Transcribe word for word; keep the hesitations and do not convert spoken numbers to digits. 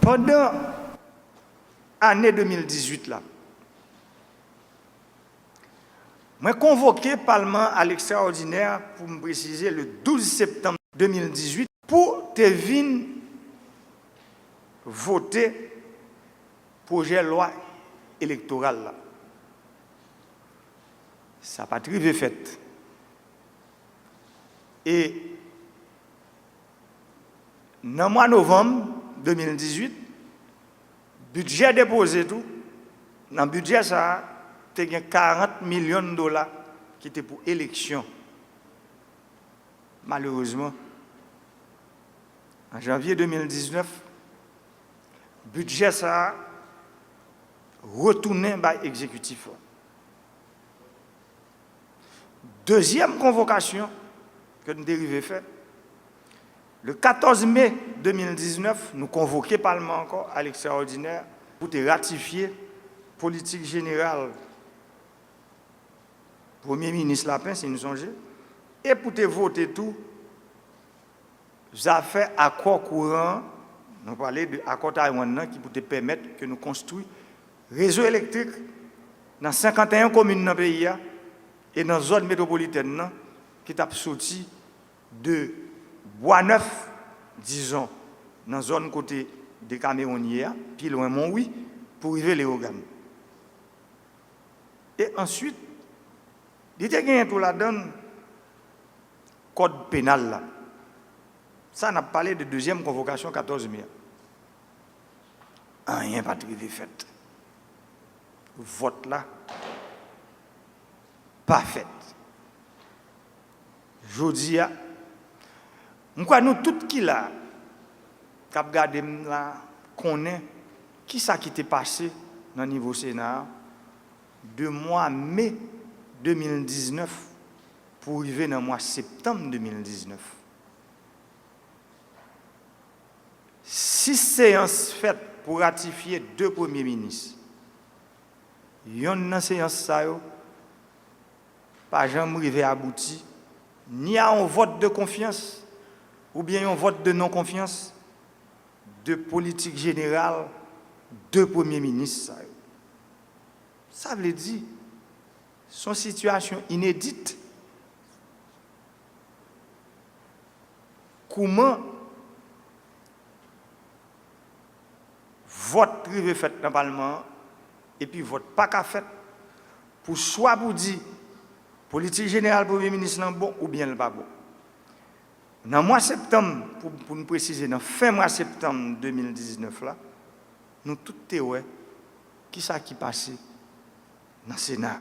Pandan ane de mil dizuit la, mwen konvoke palman a lekstraòdinè, pou m presize, le douz septanm de mil dizuit, pou te vin vote pwojè lwa elektoral la. Sa pa t rive fèt. E nan mwa novanm de mil dizuit, bidjè depoze tou. Nan bidjè sa a, te gen karant milyon dola ki te pou eleksyon. Malerezman, an janvye de mil diznèf, bidjè sa a retounen bay egzekitif la. Dezyèm konvokasyon ke n te rive fè, le katòz me de mil diznèf, nou konvoke palman ankò a lekstraòdinè pou te ratifye politik jeneral Premye Minis Lapin, si n sonje, e pou te vote tou zafè akò kouran an, nou pale de akò Taiwan nan, ki pou te pèmèt ke nou konstwi rezo elektrik nan senkanteyen komin nan peyi a e nan zòn metwopolitèn nan, ki t ap soti de Bwa Nèf, dizon, nan zòn kote Dekamewon ye a, pi lwen Monwi, pou rive Leyogàn. E answit, li te genyen tou ladan l kòd penal la. Sa, n ap pale de dezyèm konvokasyon katòz me a. Anyen pa t rive fèt. Vòt la pa fèt. Jodi a, m kwè nou tout ki la, k ap gade m la, konnen kisa ki te pase nan nivo Sena a de mwa me de mil diznèf pou rive nan mwa septanm de mil diznèf. Sis seyans fèt pou ratifye de premye minis. Yonn nan seyans sa yo pa janm rive abouti ni a yon vòt de konfyans oubyen yon vòt de non konfyans de politik jeneral de premye minis sa yo. Sa vle di, se yon sitiyasyon inedit. Kouman vòt rive fèt nan palman an, epi vòt pa ka fèt pou swa pou di politik jeneral premye minis lan bon oubyen l pa bon? Nan mwa septanm, pou, pou n presize, nan fen mwa septanm de mil diznèf la, nou tout te wè kisa ki pase nan Sena.